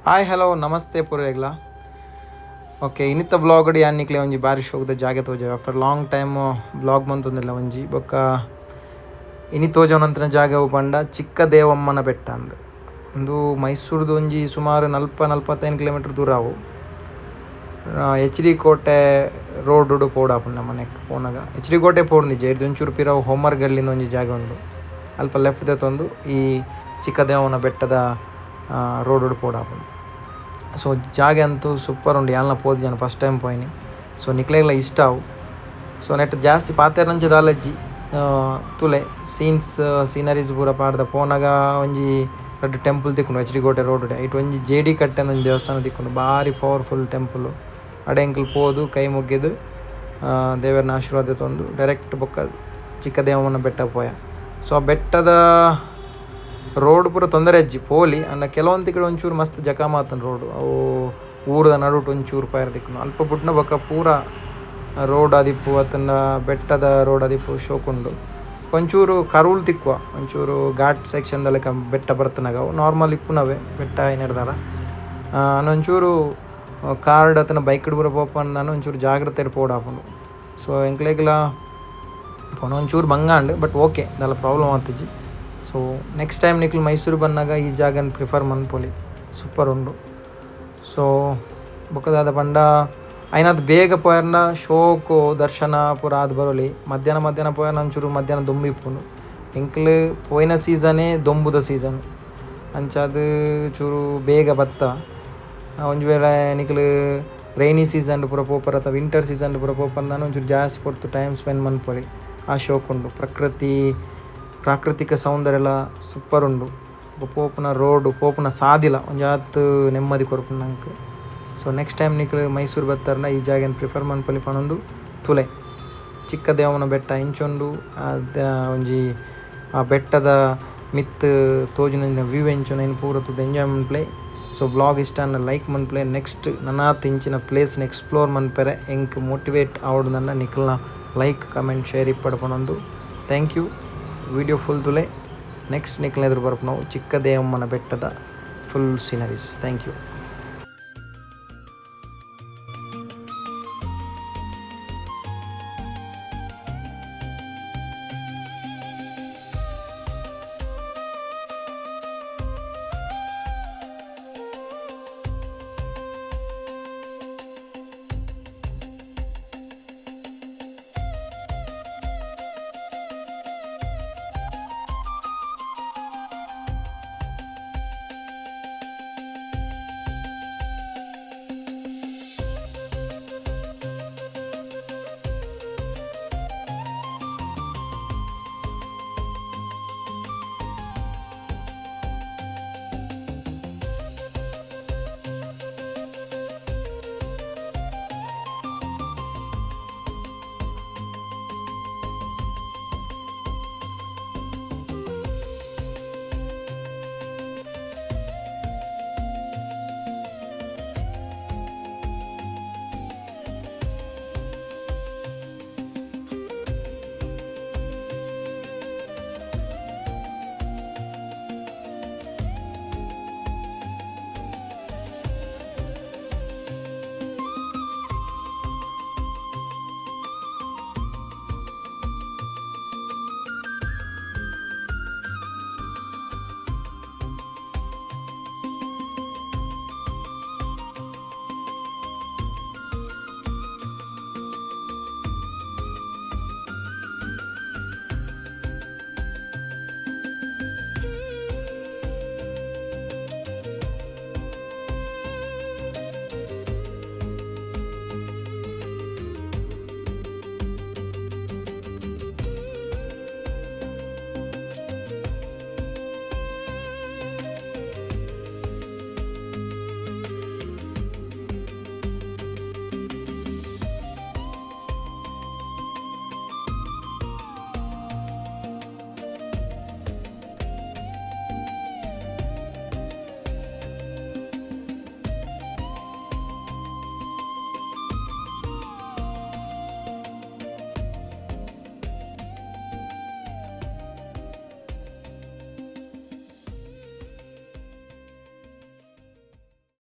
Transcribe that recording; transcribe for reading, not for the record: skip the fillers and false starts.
Hi, hello, ನಮಸ್ತೆ ಪೂರೆಗ್ಲ. Okay, ಇನ್ನಿತ್ತ ಬ್ಲಾಗ್ ಯಾನ್ ನಿಕ್ಲೆ ಒಂಜಿ ಬಾರಿ ಶೋಕುದ ಜಾಗೆ ತೋಜಾವೆ. ಆಫ್ಟರ್ ಲಾಂಗ್ ಟೈಮ್ ಬ್ಲಾಗ್ ಮಂತೊಂದಿಲ್ಲ ಒಂಜಿ. ಬೊಕ್ಕ ಇನಿ ತೋಜವನಂತನ ಜಾಗ ಒವು ಪಂಡ ಚಿಕ್ಕ ದೇವಮ್ಮನ ಬೆಟ್ಟ ಅಂದ್. ಉಂದು ಮೈಸೂರುದು ಒಂಜಿ ಸುಮಾರು 40-45 ಕಿಲೋಮೀಟರ್ ದೂರ ಅವು. ಎಚ್ ಡಿ ಕೋಟೆ ರೋಡ್ ಪೋಡಾಪುಂಡು ನಮನೆಕ್ ಪೋನಗ. ಎಚ್ ಡಿ ಕೋಟೆ ಪೋಡ್ಂದಿಜ್ಜಿ, ಐರ್ದ್ ಒಂಚೂರು ಪಿರವು ಹೋಮರ್ ಗಲ್ಲಿಂದ್ ಒಂಜಿ ಜಾಗ ಉಂಡು. ಅಲ್ಪ ಲೆಫ್ಟ್ ದೆತ್ತೊಂದು ಈ ಚಿಕ್ಕ ದೇವಮ್ಮನ ಬೆಟ್ಟದ ರೋಡ್ ಪೋಡಾಪುಂಡು. ಸೊ ಜಾಗೆ ಅಂತೂ ಸೂಪರ್ ಉಂಡು. ಯಾನ್ಲ ಪೋದಿಜಾನ, ಫಸ್ಟ್ ಟೈಮ್ ಪೋಯಿನಿ. ಸೊ ನಿಕ್ಲೆಗ್ಲ ಇಷ್ಟ ಅವು. ಸೊ ನೆಟ್ ಜಾಸ್ತಿ ಪಾತೆರ್ನಂಚ ದಾಲಜ್ಜಿ. ತೂಲೆ, ಸೀನ್ಸ್, ಸೀನರೀಸ್ ಪೂರ ಪಾಡ್ದ. ಪೋನಗ ಒಂಜಿ ರಡ್ಡ್ ಟೆಂಪಲ್ ತಿಕ್ಕುಂಡು ಎಚ್ ಡಿ ಕೋಟೆ ರೋಡ್. ಐಟ್ ಒಂಜಿ ಜೇಡಿ ಕಟ್ಟೆ ಒಂಜಿ ದೇವಸ್ಥಾನ ತಿಕ್ಕುಂಡು, ಬಾರಿ ಪವರ್ಫುಲ್ ಟೆಂಪಲ್. ಅಡೆ ಎಂಕುಲು ಪೋದು ಕೈ ಮುಗ್ಗಿದ್, ದೇವೆರ್ನ ಆಶೀರ್ವಾದ ದೆತೊಂದು ಡೈರೆಕ್ಟ್ ಬೊಕ್ಕ ಚಿಕ್ಕ ದೇವಮ್ಮನ ಬೆಟ್ಟ ಪೋಯ. ಸೊ ಆ ಬೆಟ್ಟದ ರೋಡ್ ಪೂರ ತೊಂದರೆ ಇಜ್ಜಿ, ಪೋಲಿ. ಅಂಡ ಕೆಲವೊಂದು ಕಡೆ ಒಂಚೂರು ಮಸ್ತ್ ಜಖಾಮ ಆತುಂಡು ರೋಡ್. ಅವು ಊರದ ನಡುಟು ಒಂಚೂರು ಪೋಯೆರೆ ತಿಕ್ಕುಂಡು. ಅಲ್ಪ ಬುಡ್ನ ಬೊಕ್ಕ ಪೂರ ರೋಡ್ ಆದಿಪ್ಪು ಅತ್ತಂಡ ಬೆಟ್ಟದ ರೋಡ್ ಆದಿಪ್ಪು, ಶೋಕುಂಡು. ಒಂಚೂರು ಕರುಳು ತಿಕ್ಕುವ, ಒಂಚೂರು ಘಾಟ್ ಸೆಕ್ಷನ್ ದ ಲೆಕ್ಕ ಬೆಟ್ಟ ಬರ್ತನಾಗ. ಅವು ನಾರ್ಮಲ್ ಇಪ್ಪುನವೇ ಬೆಟ್ಟ ಏನಿರ್ದಾರ. ಒಂಚೂರು ಕಾರ್ಡ್ ಅತ್ತಂಡ ಬೈಕ್ ಪೂರ ಪೋಪಂದಾನ ಒಂಚೂರು ಜಾಗ್ರತೆ ಪೋಡಾಪುಂಡು. ಸೊ ಎಂಕ್ಲೆಗ್ಲ ಪೋನ ಒಂಚೂರು ಬಂಗ ಆಂಡ್, ಬಟ್ ಓಕೆ, ದಾಲ ಪ್ರಾಬ್ಲಮ್ ಆತಿಜಿ. ಸೊ ನೆಕ್ಸ್ಟ್ ಟೈಮ್ ನಿಕ್ಲು ಮೈಸೂರು ಬನ್ನಗ ಈ ಜಾಗನ್ ಪ್ರಿಫರ್ ಮನ್ಪೊಲಿ, ಸೂಪರ್ ಉಂಡು. ಸೊ ಬೊಕ್ಕ ದಾದ ಪಂಡ, ಐನಾತ್ ಬೇಗ ಪೋಯರ್ಂಡ ಶೋಕು ದರ್ಶನ ಪೂರ ಆದ್ ಬರೊಲಿ. ಮಧ್ಯಾಹ್ನ ಮಧ್ಯಾಹ್ನ ಪೋಯರ್ಂಡ ಒಂಚೂರು ಮಧ್ಯಾಹ್ನ ದೊಂಬು ಇಪ್ಪುಂಡು. ಎಂಕ್ಲು ಪೋಯಿನ ಸೀಸನೇ ದೊಂಬುದ ಸೀಸನ್. ಅಂಚಾದ್ ಚೂರು ಬೇಗ ಬತ್ತ. ಒಂಜಿ ವೇಳೆ ನಿಕ್ಲು ರೈನಿ ಸೀಸನ್ ಪೂರ ಪೋಪರ್ ಅತ್ತ ವಿಂಟರ್ ಸೀಸನ್ ಪೂರ ಪೋಪಂದಾನ ಒಂಚೂರು ಜಾಸ್ತಿ ಪೊರ್ತು ಟೈಮ್ ಸ್ಪೆಂಡ್ ಮನ್ಪೊಲಿ. ಆ ಶೋಕುಂಡು. ಪ್ರಕೃತಿ, ಪ್ರಾಕೃತಿಕ ಸೌಂದರ್ಯ ಎಲ್ಲ ಸೂಪರ್ ಉಂಡು. ಪೋಪುನ ರೋಡ್, ಪೋಪುನ ಸಾದಿಲ ಒಂಜಾತ್ ನೆಮ್ಮದಿ ಕೊರ್ಪುಂಡು ನಂಕ್. ಸೊ ನೆಕ್ಸ್ಟ್ ಟೈಮ್ ನಿಕ್ಲು ಮೈಸೂರು ಬತ್ತರ್ಂಡ ಈ ಜಾಗೆನ್ ಪ್ರಿಫರ್ ಮನ್ಪೊಲಿ ಪನೊಂದು, ತೂಲೆ, ಚಿಕ್ಕ ದೇವನ ಬೆಟ್ಟ ಇಂಚ ಉಂಡು. ಒಂಜಿ ಆ ಬೆಟ್ಟದ ಮಿತ್ತ್ ತೋಜುನ ವ್ಯೂ ಎಂಚ, ಐನ್ ಪೂರ ತೂದು ಎಂಜಾಯ್ ಮನ್ಪುಲೆ. ಸೊ ಬ್ಲಾಗ್ ಇಷ್ಟ ಆಂಡ ಲೈಕ್ ಮನ್ಪುಲೆ. ನೆಕ್ಸ್ಟ್ ನನಾತ್ ಇಂಚಿನ ಪ್ಲೇಸ್ ನ್ ಎಕ್ಸ್ಪ್ಲೋರ್ ಮನ್ಪೆರೆ ಎಂಕ್ ಮೋಟಿವೇಟ್ ಆವೊಡು ನಿಕಲ್ನ ಲೈಕ್, ಕಮೆಂಟ್, ಶೇರ್ ಇಪ್ಪಡ್ ಪನೊಂದು, thank you. Video full ತೂಲೆ. ನೆಕ್ಸ್ಟ್ ನಿಕ್ಲ್ನ ಎದುರು ಬರ್ಪುನವು ಚಿಕ್ಕ ದೇವಮ್ಮನ ಬೆಟ್ಟದ ಫುಲ್ ಸೀನರೀಸ್. Thank you.